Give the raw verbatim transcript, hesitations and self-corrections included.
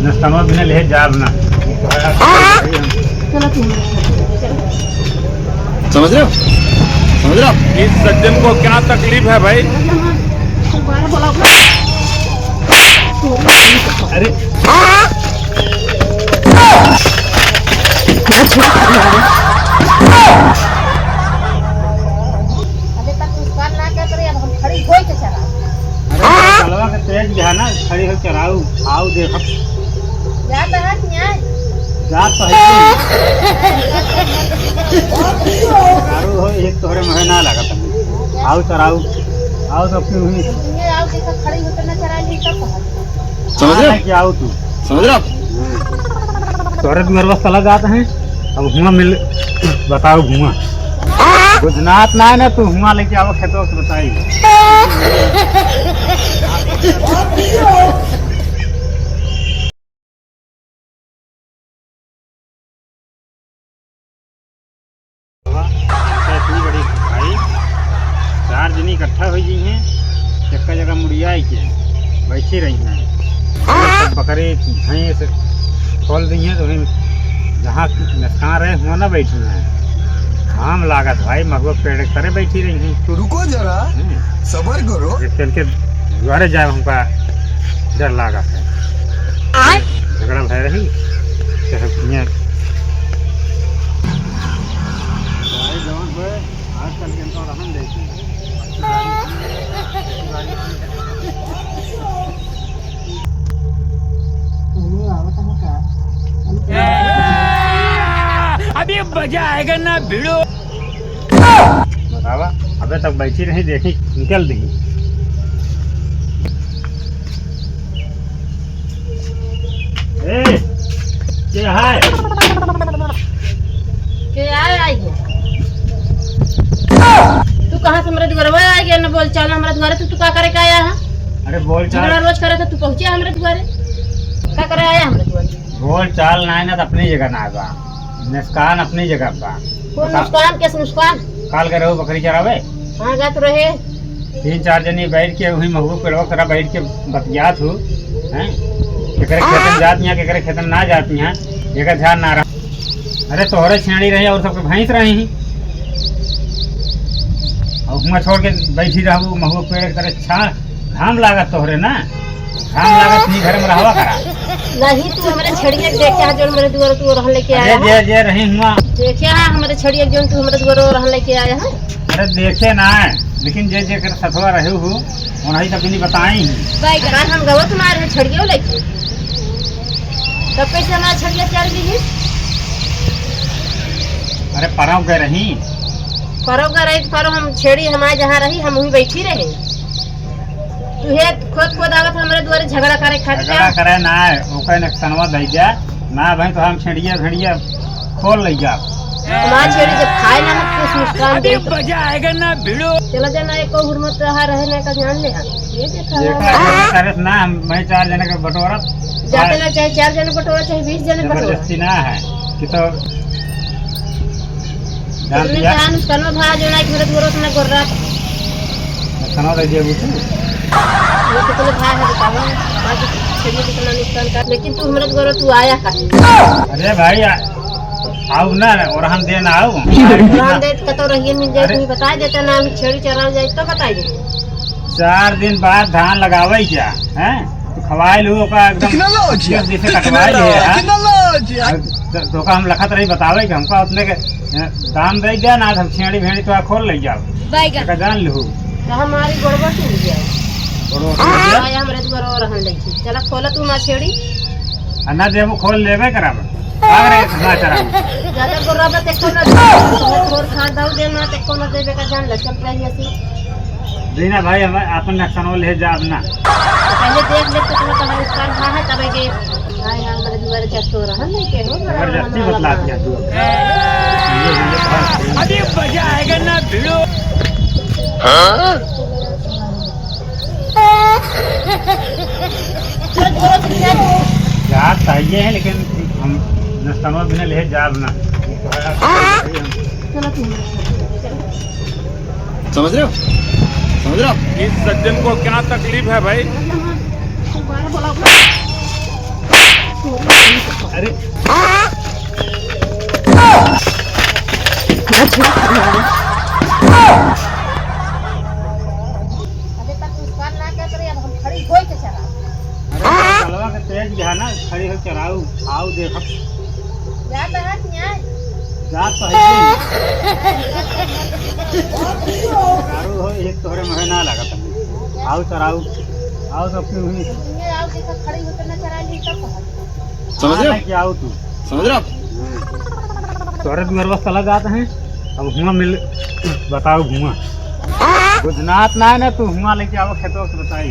नस्तामा बिना ले जाब ना। समझ रहे हो? समझ रहे हो? इस सज्जन को क्या तकलीफ है भाई? अरे। अबे तक मुस्कान ना क्या करे, अब हम खड़ी होई के चला। अरे, चलवा के तेज भी है ना, खड़ी हो चराऊ, आओ देखब। जात है कि नहीं? जात तो है। चराऊ हो, एक तोहरे मुँहे ना लागत है। आओ चराऊ, आओ तो क्यों हुई? ये आओ देखा, खड़ी होकर ना चरा ली, तब कहा। समझ रहे हो? हाँ, कि आओ तू। समझ रहे हो आप? तोहरे दुआरवा चला जात है, अब हुआं मिल बताओ हुआं। बुझनात ना है ना, तू हुआं लेके आओ खेतवा से बताई। बाबा, अच्छा, इतनी बड़ी भाई, चार जनी इकट्ठा हो गई हैं, एक जगह मुड़िया आई के बैठी रही हैं। सब बकरे, भैंस खोल दी हैं, तो वहीं जहाँ नस्तान रहे, हुआं ना बैठी हैं। घाम लागत भाई, महुआ पेड़ के तरे बैठी रही हैं। तो रुको जरा, हम्म। सबर करो। एक चल के दुआरे जाए, हमका डर लागत है। आय? झगड़ा भय रही, तो सब हियाँ भाई जौन होए, आजकल के इनका रहन देती। अभी मजा आएगा ना भिड़ो। बतावा, अबे तक बैठी रही, देखी निकल दी। ए, के है? के आए, आई गया। तू कहाँ से हमरे दुआरवा आ गया? न बोल चाल, न हमरे दुआरे, तू, तू का करे का आया है? अरे बोल चाल। झगड़ा रोज करे तो तू पहुँचे हमरे दुआरे। का करे आया हमरे दुआरे? बोल चाल ना है ना, तो अपनी जगह ना बा। नुकसान अपनी जगह बा। कौन बता। नुकसान, कैसे नुकसान? काल गए रहो बकरी चरावे। हाँ, गए तो रहे। तीन चार जनी बैठ के वही महुआ पेड़वा तरा बैठ के बतियात हो, हैं? केकरे खेतन जात यहाँ, केकरे खेतन ना जात यहाँ, एकर ध्यान ना रहा। अरे तोहरे छेड़ी रही और सबके भैंस रही। और हुआं छोड़ के बैठी रहबू महुआ पेड़ के तरे, छा, घाम लागत तोहरे ना। हम लागत नहीं घर में रहवा करा। नहीं, तू हमरे छड़िया के देखे हा, जो हमरे दुआरे तू रहन लेके अरे आया जे, है। जे रही हुआ। देखे हा, हमरे छड़िया के जो तू हमरे दुआरे रहन लेके आया है। अरे देखे ना, लेकिन जे, जे कर सथवा रहे हो, उन्हीं तक नहीं बताई। अगर हम गवत ना रहे छड़ियो लेके, तब कैसे हमारा छड़िया चल गई है? अरे परव गए रही। परव गए रही तो परव हम छेड़ी हमारे जहाँ रही, हम वहीं बैठी रहे। तुहे खोद खोद आवत हमरे दुआरे झगड़ा करे खातिर झगड़ा का? करे ना, ओकर नुकसानवा दे जा। ना भाई तो हम छेड़िया भेड़िया खोल ले जा। हमार छेड़ी जब खाए ना मत कुछ नुकसान अबे दे तो। मजा आएगा ना भिड़ो। चला जाना एको हुरमत रहा रहे ना का जान ले हम। ये देखा ये है। का करे ना, हम, मैं चार जने के बटोरा। जाते ना चाहे चार जने बटोरा, चाहे बीस जने बटोरा। जबरदस्ती ना है कि तो जान तुमने दिया। जान उसका नो भा जो ना कि मेरे दुआरे उतना गोर्रा। खाना दे दिया बुझू। ये कितने भाई है बताओ, आज छेड़ी कितना नुकसान कर, लेकिन तू हमारे दुआरे तू आया का? अरे भाई, आ, आओ ना, और हम देन आओ। और हम दे कतो रहिए मिल जाए, अरे। तुम बता देता ना, हम छेड़ी चराव जाए तो बताइए। चार दिन बाद धान लगावे क्या, हैं? तो खवाए लो ओका एकदम टेक्नोलॉजी। जैसे कटवाए लिए, हाँ? टेक्नोलॉजी। और तो, तो का हम लखत रही बतावे कि हमका अपने के, ए, दाम दे दिया ना, हम छेड़ी भेड़ी तो खोल ले जाओ। बैगन। एका जान लहू। तो हमारी गोड़वा टूट गया। गोड़वा टूट गया? हाँ, हमरे दुआरे और हम लेके। चला खोला तू माँ छेड़ी। आ ना देबू खोल लेबे कराब। भाग रे, ना चराऊ। ज्यादा गोड़वा बा, ते खोल ना दे। तोर खान दाऊ दे ना, ते खोल ना देबे का जान ले, चल रही ऐसी। दीना भाई, हम अपन नक्शा ले जाब ना। तो पहले देख ले, कितना तुम्हारे ऊपर हाँ है, तब ये भाई, हाँ, हमारे दुआरे क्या सो रहा, नहीं के हो, बड़ा जबरदस्ती हमारा बतला दिया तू। अभी मजा आएगा ना भिड़ो। हाँ? जात चाहिए है, लेकिन हम नस्तमा बिना ले जाब ना। समझ रहे हो? समझ रहे हो आप? इस सज्जन को क्या तकलीफ है भाई? दोबारा बोला। अरे। अबे तक मुस्कान ना क्या करे, अब हम खड़ी होई के चला। अरे, चलवा के तेज भी है ना, खड़ी हो चराऊ, आओ देखो। जात है कि नहीं? जात तो है कि नहीं? चराऊ हो, एक तोहरे मुँहे ना लागत है। आओ चराऊ, आओ तो अपनी हुई। तुमने आओ देखो, खड़ी होके ना चरा ली तब कहा। समझ रहे हो? कि आओ तू। समझ रहे हो? तोहरे दुआर बस चला जात है, अब हुआ मिल, बताओ हुआ। गुजनात ना है ना, तू हुआ लेके आओ खेतवा से बताई।